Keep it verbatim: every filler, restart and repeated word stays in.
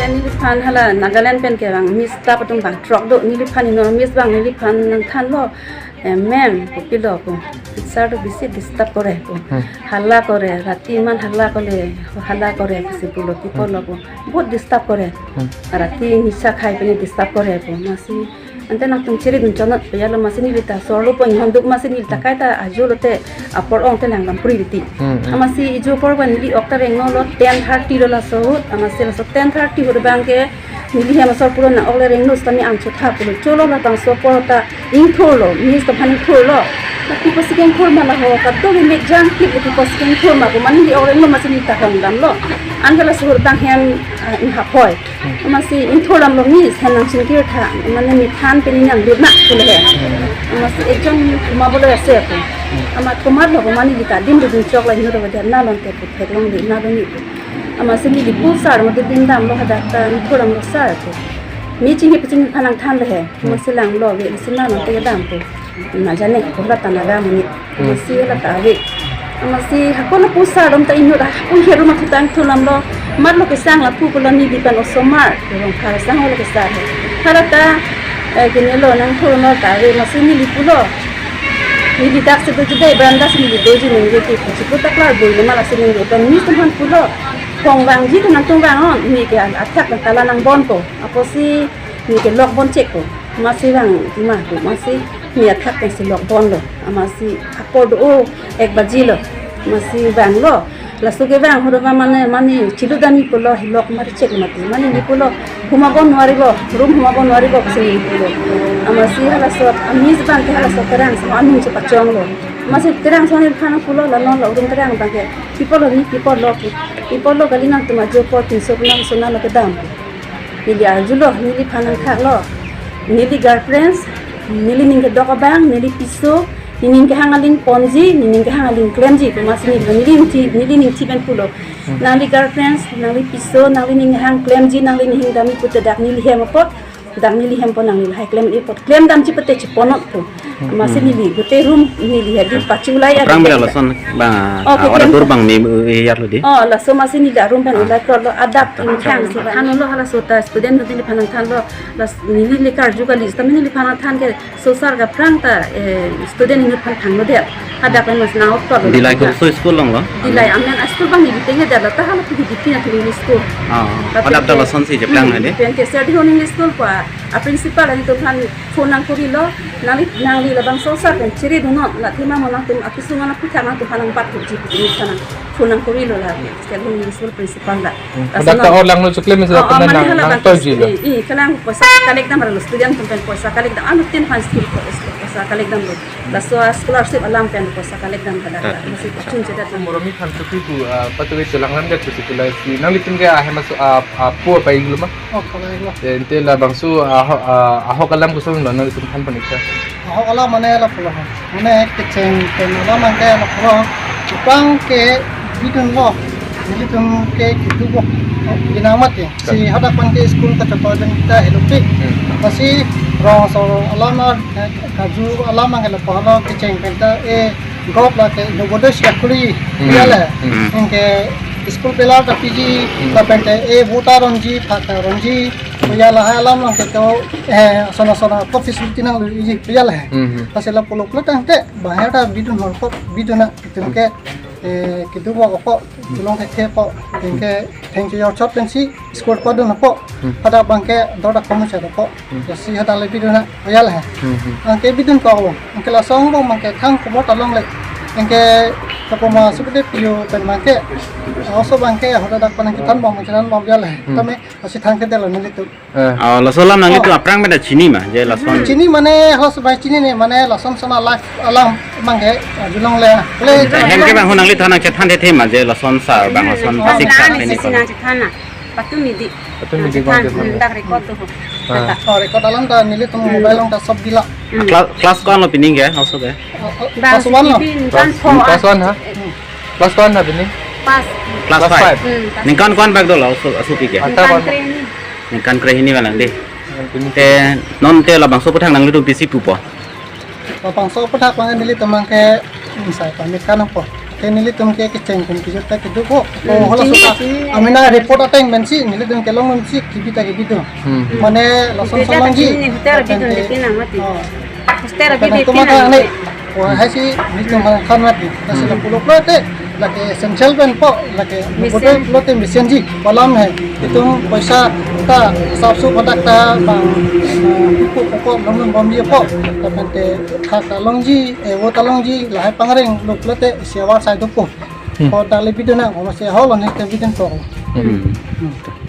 Neliphan hala Nagaland pen kevang Miss staff atum bang throk do, neliphan enormous bang, neliphan nangthanlo, "Eh, ma'am," kopilo ko, "teacher to bisi disturb kore ko, Hmm. hala kore, rati man hala kore, hala kore," kosi pulo, "Pi apotlo ko, bahut disturb kore. Hmm. Rati nisa khai pen disturb kore ko." Amatsi ante nangtum chiridun chonot piyalo, amatsi neli ta sorlo pon honduk, amatsi neli ta kaita ajo lote apor ong te nang lampri riti. Hmm, hmm. Amatsi ijo apor pen neli ok ta rengno lo ten thirty lo laso ahut, amatsi laso ten thirty ahut bang ke neli hem asor pulo, nang ok le rengno sitame angchotha pulo. Cholo labangso apor ta ingthurlo, Miss ta aphan ingthurlo. Lake pi apotsi ke ingthur ma laho, kadokave mek jang klik, lake pi apotsi ke ingthur ma ko, mane neli ok rengno amatsi neli ta hong damlo. Anke laso ahut bang hem, ah, inghap hoi. Amatsi ingthur damlo, "Miss, hem nangchingkir tha, mane methan pen nanglut na," pulo he. Amatsi ekjon komat bole ase ko. Amat komatlo ko, mane neli ta adim dodun chok la, inut ave dia, "Nalonte pu, theklongle, nalone pu." Amatsi neli pu sir mate adim damlo, hadak ta ingthur damlo sir ko. "Me chingki pachini aphan nangthanlo he." Amatsi langlo ave, "Miss, nalonte kedam pu." "Na jane," ko, "hala ta Naga amonit." Hmm. Amatsi hala ta ave. Amatsi hako lapu sir atum ta inut, hako he room athu ta ingthur damlo. "Matlo kesang lapu," pulo, "neli pen osomar Rongkhar sang holo kesar." Hala ta, eh, kinelo nangthurlo ta ave. Amatsi neli pulo, "Neli dak si doji dei, beranda si neli doji ningje ke," pu. Chiklo ta klarboilo ma lasi ningje pen Miss atum aphan pulo, "Hong vangji ko, nangtum vang-on, ne ke athak nang tala nangbon ko, apotsi ne ke lock bon chek ko." Amatsi vangji ma ko, amatsi ne athak pensi lock bonlo. Amatsi apor do-o ek baji lo. Amatsi vanglo. Laso kevang ahut ma mane, mane chilu dami pulo, "Lock mari chek mati." Mane ne pulo, "Huma bon nwaribo, room huma bon nwaribo," pusi ne pulo. Amatsi halaso a-Miss bang ke halaso kerang asomar anung chepachonglo. Amatsi kerang asomar neliphan pulo, "La non la room kerang bang ke, pi apotlo ne, pi apotlo ke, pi apotlo kali, nangtum ajo apor pinso penang sona lo kedam." Neli arjulo, neliphan nangthaklo. "Neli girlfriends, neli ning kedok abang, neli piso, nening kehang aling ponji, nening kehang aling klemji," pu. Amatsi neli, neli ning thi, neli ning thi pen pulo, "Nangli girlfriends, nangli piso, nangli ning kehang klemji, nangli ning dami pute dak neli hem apot, dak neli hem apot nangli lahai klem apot, klem damji pute cheponot," pu. Amatsi neli gotei room neli hadi pachulai. Aphrang ave bela lason bang, oh, ah, ke ora klem dur bang me, eh, yar lo di. Oh, laso amatsi neli a-room pen ulai krotlo, adap ingthang si thanlo, halaso ta student ahut neliphan nangthanlo. Las neli le karju kali sitame neliphan nangthan ke, "So sir ke aphrang ta, eh, student inut aphan thanglodet." Hadak pen mas nang ok krotlo. Dillai ko so school longlo? Dillai amen a-school bang neli tengledetlo, ta hala pu di pina tu English school. Ah, ta hadak pen ta ke lasonsi cheplang hadi. Pen ke Serdihun English School pa, a-principal atum aphan phone nangkorilo, "Nangli, nangli labangso sir pen chiridunnon, la thima mo nangtum akesung nangputha, nangtum aphan nangbat thuji," pu, neliphan phone nangkorilo la. Serdihun English School principal ta. Hmm. Laso hadak ta non or langno chiklo misa. Oh, oh, mane nang, hala nang bang toji lo. I, i, kalang poisa collect dam lo, student atum pen poisa collect dam. Anuttin aphan school ko, poisa collect damlo. Laso scholarship alam pen poisa collect dam hadak. Ah. Masih kachun chedat. Moromi aphan tupi pu, ah, patu itu langlam dat pusi tulai si. Nanglitum ke ahem aso, ah, ah, pu apa iglo ma? Oh, kalau iglo. Ante labangso, ah, ho-, ah, ahok alam koson lo nanglitum aphan panikta? Ahok alam mane lapulo. Mane kecheng pen alam abang ke lapulo. Aphrang ke bidunlo. Nelitum ke keduk-ok, ginang mati. Si hadak abang ke school kachotoi pen ta helopik. Hmm. Lasi rong asor alam, eh, karju alam abang ke lapulo, kecheng pen ta, eh, gop lake Novodoy Shakuri, hmm, ya le. Hmm. Anke school pillar ta piji, hmm, lapen te, eh, voter ronji, phak ta ronji, ya lahai alam abang ke to, eh, sona sona ko facility nangloji, ya le. Hmm. Lasi lapulo pulo tangte, bahaya ta bidun hor ko, bidun atum ke, eh, keduk-ok ko, cholong thekthe ko, anke thengche jorchot pensi school padun ko, hmm, hadak abang ke dordak komo cha ko. Hmm. Lasi hadak le bidun na, ya le. Hmm, hmm. Anke bidun ko lo. Anke laso angbong abang ke thang komat ta longle. Anke kokoma sukude piyo pen abang ke, oso abang ke hadak abang ke than bom, than bom, ya le. Hmm. Tame lasi thangthedetlo nelitum. Eh. Oh, laso alam nanglitum, oh, aphrang pen ta chini ma, je lason? Chini mane, halaso abang chinine, mane lason sona life alam abang ke, ah, julong le. Le, hem ke bang ho nangli than nangchethan thethe ma, je lason sar bang lason, oh, pasik sa nang teni si ko. Nangchethan na. Patumi di. Patumi di. Nangchethan, bang, hmm, dak record tu ho. Ah. Oh, record alam ta nelitum, hmm, mobile along ta sob dilo. Hmm. Class, class ko-an lo pining ke, halaso ke? Oh, oh, bang class one lo. Class, class one ha? Hmm. Class one na pining? Pas. Class five. Class five. Hmm, pas. Ningkan ko-an bak dolo aso, asopi ke? Ningkan krehini. Ningkan krehini ma lang di. Ningkan krehini. Te non te labangso aphuthak nanglitum pisi pupo? Labangso aphuthak abang nelitum abang ke, hmm, sai pamit kan po. Te nelitum ke kecheng pen kejut ta kedo ko. Hmm, oh, hala chini suka. Chini. Amena report ateng pensi nelitum kelong pensi kebi ta kebi do. Hmm. Mane lason Kita salon ji. Ini hotel Lapen bidun te, di pinang mati. Oh. Hotel Lapen bidun tuma pinang ta ne. Mati. Oh, hai si nelitum kan mati. Kasi Hmm. lapu lo te lake essential pen po lake Mesen. Bodo lo te mesen ji kolam hai. Itum poisa ta sapsu kotak ta bang, eh, pupu poko lom lom bom ji po. Lapen te khak ta long ji, eh, vo ta long ji, lahai pangreng lo te isi awar sai do po. Hmm. Ko ta le bidun na, ko masi hol on te bidun po. Hmm. Hmm.